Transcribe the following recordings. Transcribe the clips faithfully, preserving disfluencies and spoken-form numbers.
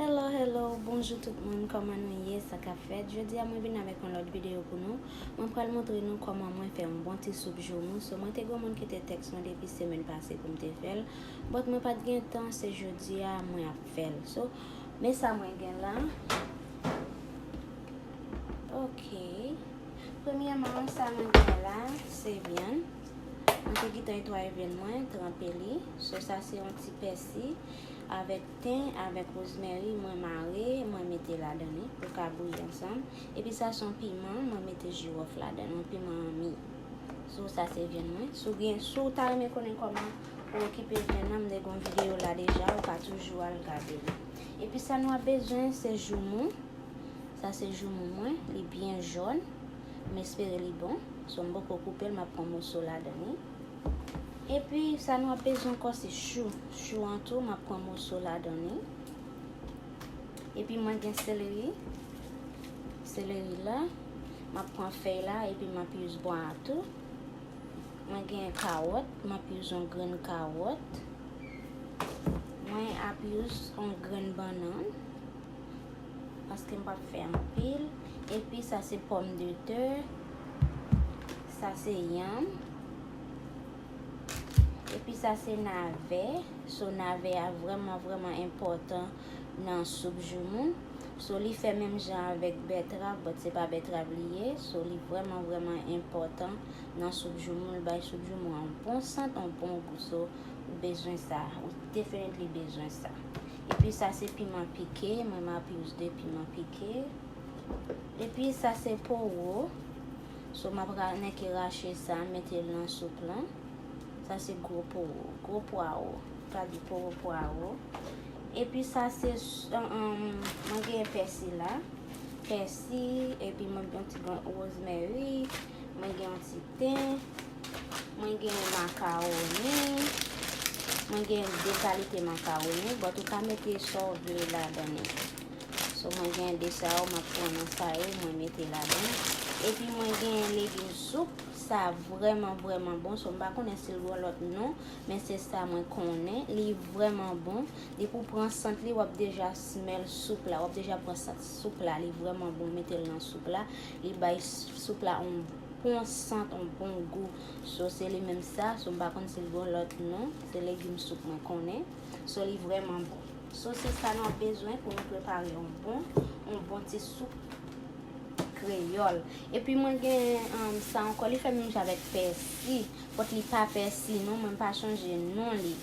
Hello, hello, bonjou tout moun, kòman nou ye, sa k ap fèt? Jodi a mwen vin avèk yon lòt videyo pou nou. Mwen pral montre nou kòman mwen fè yon bon ti soup joumou. So, mwen te gen yon moun ki te tèks mwen depi semèn pase pou m te fè l. But mwen pa t gen tan, se jodi a mwen ap fè l. So, men sa mwen gen la. Ok. Premyèman, sa mwen gen la, se vyann. Mwen te gentan netwaye vyann mwen, tranpe li. So, sa se yon ti pèsi avèk ten, avèk rosemary, mwen mare, mwen mete ladan li pou ka bouyi ansanm. Epi sa se yon piman, mwen mete jiwòf ladan, yon piman mi. So, sa se vyann mwen. Si w gen, si w ta renmen konnen kòman pou okipe vyann nan, m te gen yon videyo la deja, ou ka toujou al gade li. Epi sa nou ap bezwen, se joumou. Sa se joumou mwen, li byen jòn. M espere li bon. So, m poko koupe l, m ap pran moso ladan li. Epi, sa nou ap bezwen ankò, se chou. Chou an tou, m ap pran moso ladan li. Epi, mwen gen seleri. Seleri la, m ap pran fèy la, epi m ap use bwa a tou. Mwen gen kawòt, m ap use yon grenn kawòt. Mwen ap use yon grenn bannann. Paske m p ap fè anpil. Epi sa se pòmdetè. Sa se yanm. Epi sa se navè. So, navè a vrèman, vrèman enpòtan nan soup joumou. So, li fè menm jan avèk bètrav, but se pa bètrav li ye. So, li vrèman, vrèman enpòtan nan soup joumou. Li bay soup joumou an bon sant, an bon gou. So, ou bezwen sa. Ou definitely bezwen sa. Epi sa se piman pike. Mwen, m ap use de piman pike. Epi sa se powo. So, m ap ra-, nèke rache sa, mete l nan soup lan. Sa se gwo powo, gwo pwawo. Ou ka di powo pwawo. Epi sa se, s-, um, um, mwen gen pèsi la. Pèsi, epi mwen gen yon ti bon rosemary. Mwen gen yon ti ten. Mwen gen makawoni. Mwen gen de kalite makawoni. But ou ka mete sa w vle ladan li. So, mwen gen de sa yo, m ap pran nan sa yo, mwen mete ladan. Epi mwen gen legim soup, sa vrèman, vrèman bon. So, m pa konnen si l gen yon lòt non, men se sa mwen konnen. Li vrèman bon. Depi w pran sant li, w ap deja smell soup la. W ap deja pran sant soup la. Li vrèman bon, mete l nan soup la. Li bay s-, soup la yon bon sant, yon bon gou. So, se li menm sa. So, m pa konn si l gen yon lòt non. Se legim soup mwen konnen. So, li vrèman bon. So, se sa nou ap bezwen pou nou prepare yon bon, yon bon ti soup kreyòl. Epi mwen gen, um, sa ankò, li fè menm jan avèk pèsi. But li pa pèsi non, mwen pa chanje non li.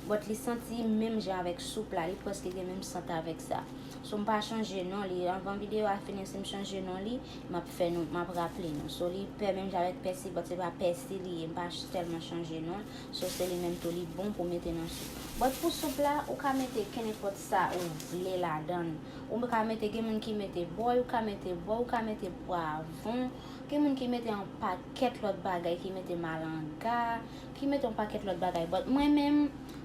But li santi menm jan avèk soup la, li prèske gen menm sant avèk sa. So, m pa chanje non li. Anvan videyo a fini, si m chanje non li, m ap fè nou, m ap raple nou. So, li fè menm jan avèk pèsi, but se pa pèsi li ye, m pa ch-, tèlman chanje non l. So, se li menm tou, li bon pou mete nan soup. But pou soup la, ou ka mete kenenpòt sa ou vle ladan l. Ou ka mete, gen moun ki mete bòy, ou ka mete bòy, ou ka mete pwavon. Gen moun ki mete yon pakèt lòt bagay, ki mete malanga, ki mete yon pakèt lòt bagay. But mwen menm,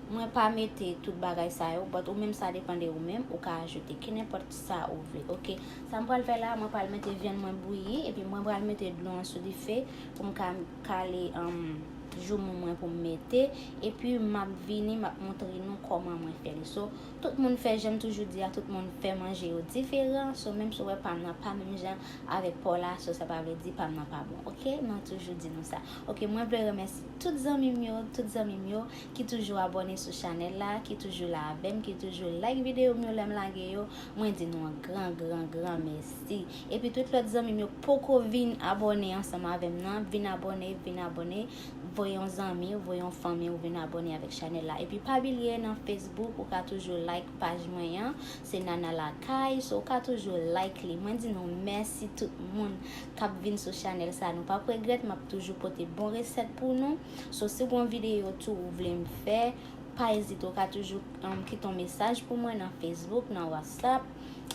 mwen pa mete tout bagay sa yo. But ou menm, sa depann de ou menm, ou ka ajoute kenenpòt sa ou vle. Ok, sa m pral fè la, mwen pral mete vyann mwen bouyi, epi mwen pral mete dlo an sou dife pou m ka kale, um, joumou mwen pou m mete, epi m ap vini, m ap montre nou kòman mwen fè li. So, tout moun fè, jan m toujou di a, tout moun fè manje yo diferan. So, menm si w wè pa m nan pa menm jan avèk pa w la, so, sa pa vle di pa m nan pa bon. Ok? Mwen toujou di nou sa. Ok, mwen vle remèsye tout zanmi m yo, tout zanmi m yo ki toujou abòne sou chanèl la, ki toujou la avè m, ki toujou like videyo m yo lè m lage yo. Mwen di nou yon gran, gran, gran mèsi. Epi tout lòt zanmi m yo poko vin abòne ansanm avè m nan, vin abòne, vin abòne. Voye yon zanmi w, voye yon fanmi w vin abòne avèk chanèl la. Epi pa bliye nan Facebook, ou ka toujou like paj mwen an, se Nana Lakay, so ou ka toujou like li. Mwen di nou mèsi tout moun k ap vin sou chanèl sa. Nou p ap regrèt, m ap toujou pote bon resèt pou nou. So si w gen yon videyo tou ou vle m fè, pa ezite, ou ka toujou, um, kite yon mesaj pou mwen nan Facebook, nan WhatsApp,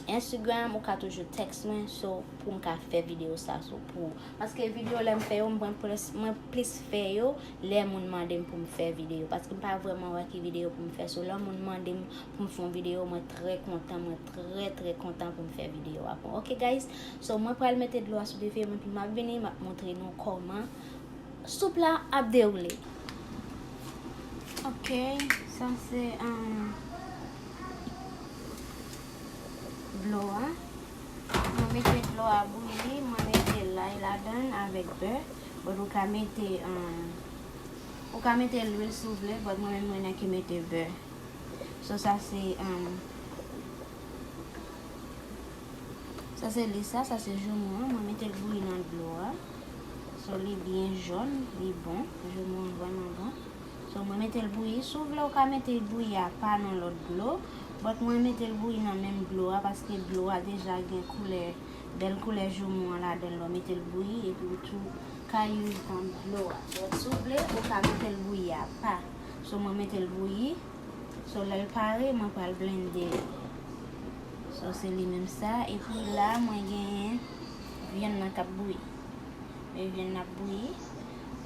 Instagram, ou ka toujou tèks mwen, so, pou m ka fè videyo sa, so, pou ou. Paske videyo lè m fè yo, mwen plis, mwen plis fè yo lè moun mande m pou m fè videyo. Paske m pa vrèman wè ki videyo pou m fè, so, lè moun mande m pou m fè yon videyo, mwen trè kontan, mwen trè, trè kontan pou m fè videyo a pou ou. Ok, guys? So, mwen pral mete dlo a sou dife, epi m ap vini, m ap montre nou kòman soup la ap dewoule. Ok, sa se, um, Dlo a. Mwen mete dlo a bouyi, mwen mete lay ladan l avèk bè. But ou ka mete, um, ou ka mete lwil si w vle, but mwen menm mwen nan ki mete bè. So sa se, um, sa se li sa, sa se joumou an. Mwen mete l bouyi nan dlo a. So li byen jòn, li bon. Joumou an vrèman bon. So mwen mete l bouyi. Si w vle, ou ka mete l bouyi apa nan lòt dlo. But mwen mete l bouyi nan menm dlo a paske dlo a deja gen koulè, bèl koulè joumou an ladan l. Lè w mete l bouyi epi ou tou ka use, um, dlo a. But si w vle, ou ka mete l bouyi apa. So mwen mete l bouyi. So lè l pare, mwen pral blende l. So se li menm sa. Epi la, mwen genyen vyann nan k ap bouyi. Men vyann nan ap bouyi.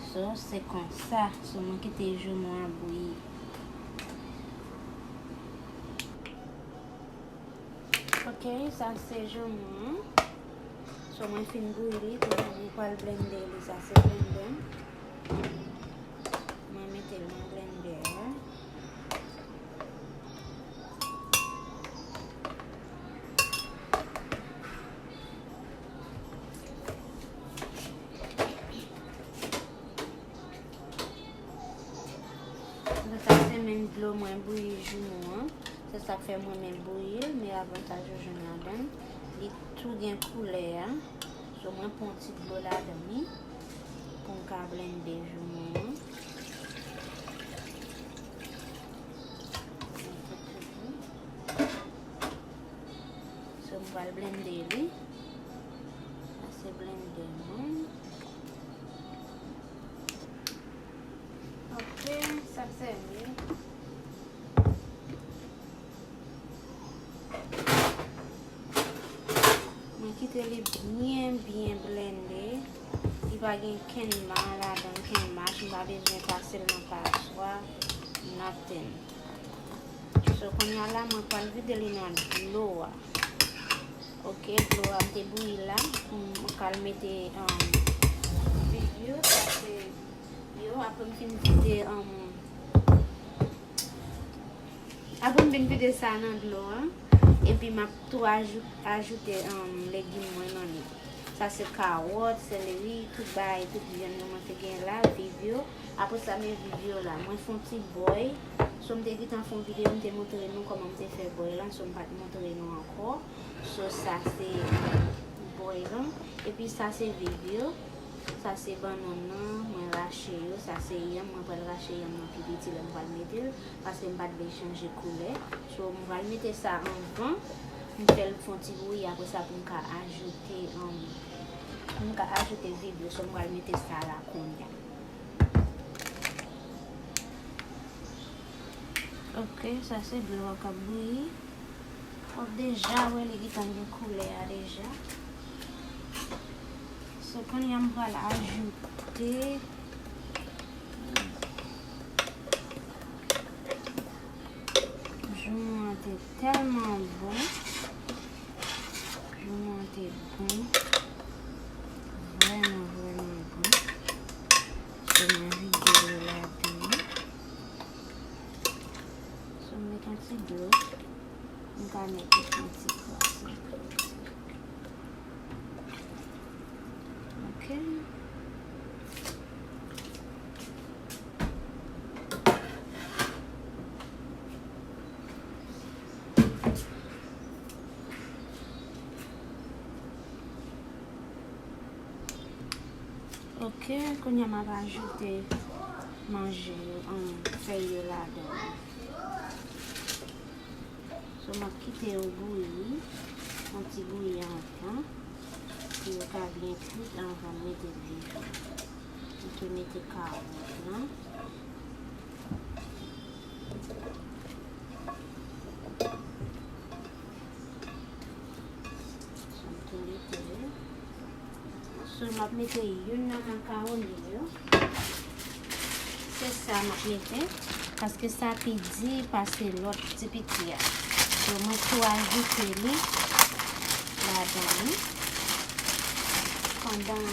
So se konsa. So mwen kite joumou an bouyi. Ok, sa se joumou an. So mwen fin bouyi li, kounye a mwen pral blende li, sa se blende m. Mwen mete l nan blendè a. Sa se menm dlo mwen bouyi joumou an. Se sa k fè mwen renmen bouyi l, men avantaj ou jwenn ladan l, li tou gen koulè a. So mwen pran yon ti dlo ladan li pou m ka blende joumou an. So m pral blende li. Sa se blende mwen. Ok, sa k sèvi. Mwen kite li byen, byen blende. Li pa gen kenn ma ladan l, kenn mach. M pa bezwen pase l nan paswa, nothing. So, kounye a la, mwen pral vide li nan dlo a. Ok, dlo a m te bouyi la. M, m pral mete, um, figi yo, sa se yo. Apre m fin vide, um, apre m fin vide sa nan dlo a. Epi m ap tou ajou-, ajoute, um, legim mwen nan li. Sa se kawòt, seleri, tout bagay, tout vyann nan mwen te gen la, viv yo. Apre sa, men viv yo la. Mwen fè yon ti bòy. So, m te gentan fè yon videyo, m te montre nou kòman m te fè bòy lan. So, m pa t montre nou ankò. So, sa se, um, bòy lan. Epi sa se viv yo. Sa se bannann nan, mwen rache yo. Sa se yanm, mwen pral rache yanm nan pi piti lè m pral mete l. Paske m pa t vle chanje koulè. So, m pral mete sa anvan. M fè l fè yon ti bouyi, apre sa pou m ka ajoute, um, pou m ka ajoute viv yo. So, m pral mete sa la kounye a. Ok, sa se dlo a k ap bouyi. W ap deja wè li gentan gen koulè a deja. So, kounye a m pral ajoute. Joumou an te tèlman bon. Joumou an te bon. Vrèman, vrèman bon. So, mwen vide l ladan. So, m met yon ti dlo. M ka met yon ti gras. Ok. Ok, kounye a m ap ajoute manje yo, um, fèy yo ladan. So, m ap kite yo bouyi, yon ti bouyi anvan, pou yo ka byen kwit anvan m mete viv yo. M tou mete kawòt lan. So, m tou mete yo. So, m ap mete youn nan makawoni yo. Se sa m ap mete, paske sa pi di pase lòt ti piti a. So, mwen tou ajoute li ladan li. Pandan,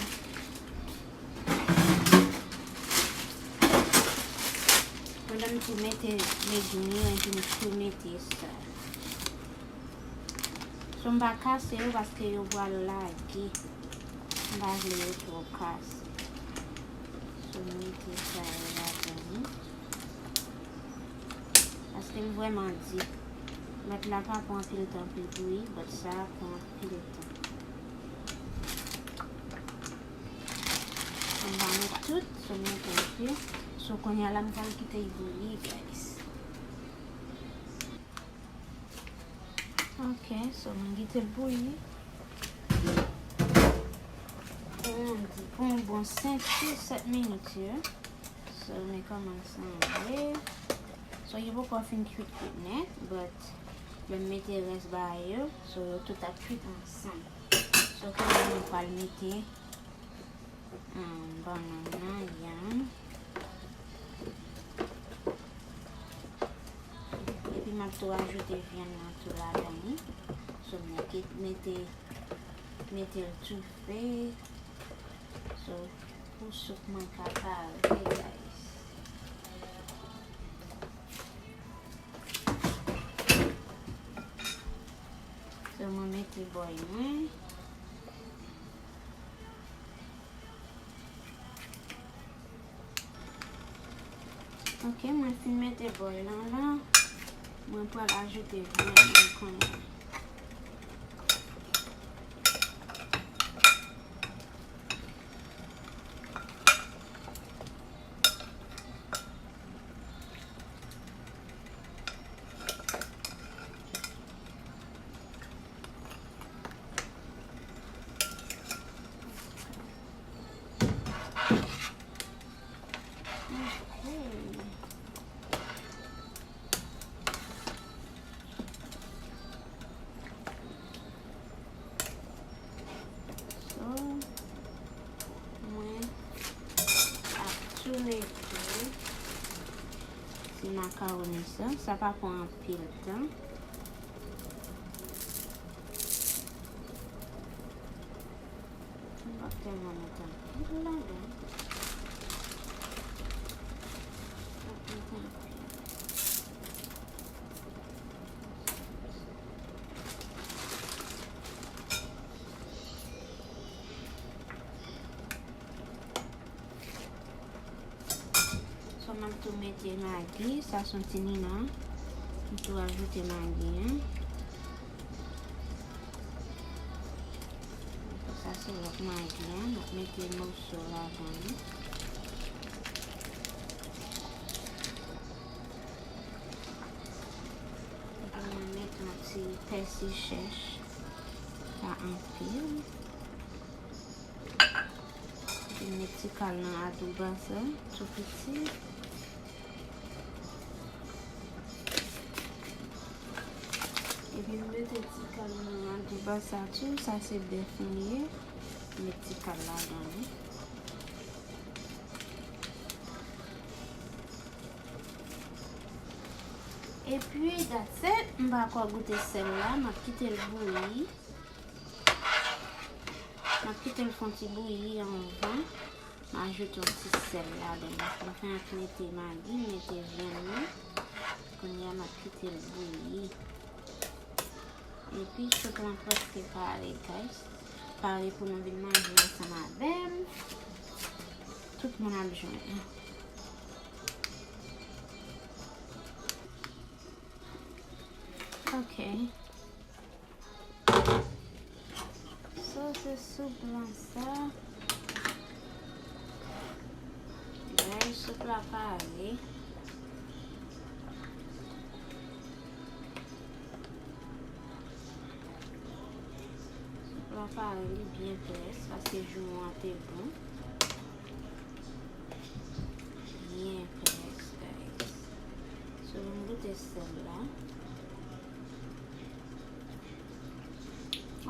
pandan m tou mete legim yo, epi m tou mete sa. So, m pa kase yo paske yo pral lage. M pa vle yo twò kase. So, m mete sa yo ladan li. Paske l vrèman di. Lòt la pa pran anpil tan pou l bouyi, but sa a pran anpil tan. So, m pa met tout, so m mete anpil. So, kounye a la, m pral kite l bouyi, guys. Ok, so mwen kite l bouyi. Pou yon, pou yon bon senk, sis, sèt minit, yeah. So, men kòman l sanble. So, yo poko fin kwit kwit nèt, but lè m mete rès bagay yo, so, yo tout ap kwit ansanm. So, kounye a mwen pral mete um, bannann nan, yanm. Epi m ap tou ajoute vyann nan tou ladan li. So, m mete, mete, mete l toufe. So, pou soup mwen ka pare, guys. So, mwen mete bòy mwen. Ok, mwen fin mete bòy lan la. Mwen pral ajoute vyann mwen kounye a. So, mwen ap tou mete ti makawoni sa. Sa pa pran anpil tan. M p ap tèlman met anpil ladan. M p ap met anpil. So, m ap tou mete magi, sa se yon ti nina. M tou ajoute magi an. Sa se lòt magi an, m ap mete moso ladan li. Epi mwen met yon ti pèsi chèch, pa anpil. Epi m met ti kal nan adouba sa, tou piti. Epi m mete ti kal nan adouba sa tou, sa se bèf mwen ye. M met ti kal ladan li. Epi, that's it. M pa ko goute sèl la, m ap kite l bouyi. M ap kite l fè yon ti bouyi anvan m ajoute yon ti sèl ladan l. Paske m fenk mete magi, m mete vyann nan. Kounye a, m ap kite l bouyi. Epi, soup lan prèske pare, guys. Pare pou nou vin manje ansanm avè m. Tout moun ap jwenn. Ok. So, se soup lan sa. Guys, soup la pare. Soup la pare, li byen près, paske joumon an te bon. Byen près, guys. So, m goute sèl la.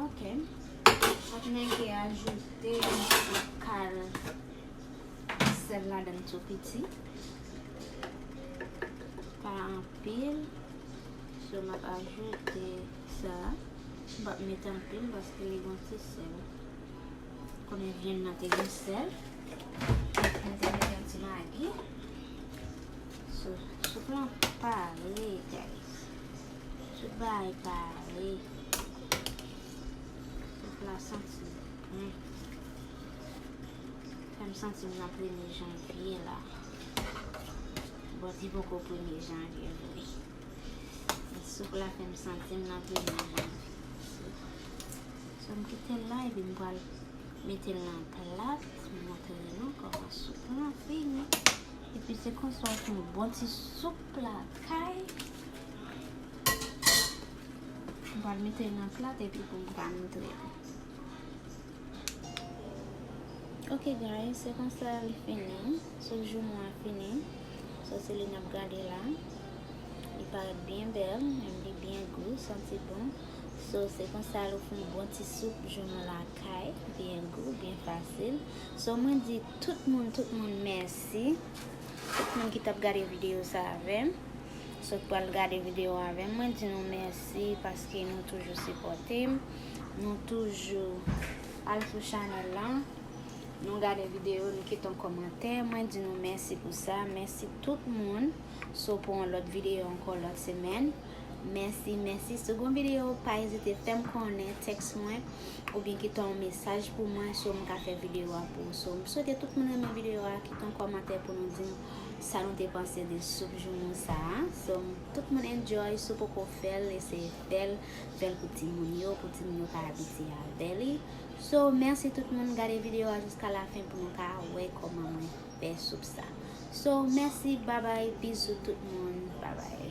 Ok. M ap nèke ajoute yon ti kal sèl ladan l tou piti. Pa anpil. So, m ap ajoute sa. M p ap met anpil paske li gon ti sèl. Konnen vyann nan te gen sèl. M te mete yon ti magi. So, soup lan pare, guys. Tout bagay pare. La santi. Hmm. Fè m santi m nan premye janvye la. Bon, li poko premye janvye vre. Men soup la fè m santi m nan premye janvye. So, m kite l la epi m pral mete l nan plat, m montre nou kòman soup lan fini. Epi se konsa w fè yon bon ti soup lakay. M pral mete l nan plat epi pou m ka montre nou. Ok guys, se konsa li fini. Soup joumou a fini. So se li n ap gade la. Li parèt byen bèl, menm li byen gou, santi bon. So se konsa ou fè yon bon ti soup joumou lakay, byen gou, byen fasil. So mwen di tout moun, tout moun mèsi. Tout moun ki t ap gade videyo sa avè m. So k pral gade videyo avè m, mwen di nou mèsi paske nou toujou sipòte m. Nou toujou al sou chanèl lan. Nou gade videyo, nou kite yon kòmantè. Mwen di nou mèsi pou sa. Mèsi tout moun. So pou yon lòt videyo ankò lòt semèn. Mèsi, mèsi. Si w gen yon videyo, pa ezite fè m konnen, tèks mwen, oubyen kite yon mesaj pou mwen, so m ka fè videyo a pou ou. So m swete tout moun renmen videyo a, kite yon kòmantè pou nou di m sa nou te panse de soup joumou sa a. So tout moun enjoy, si w poko fè l, eseye fè l, fè l pou timoun yo, pou timoun yo ka abitye avè li. So mèsi tout moun, gade videyo a jiska lafen pou nou ka wè kòman mwen fè soup sa. So mèsi, babay, bizou tout moun, babay.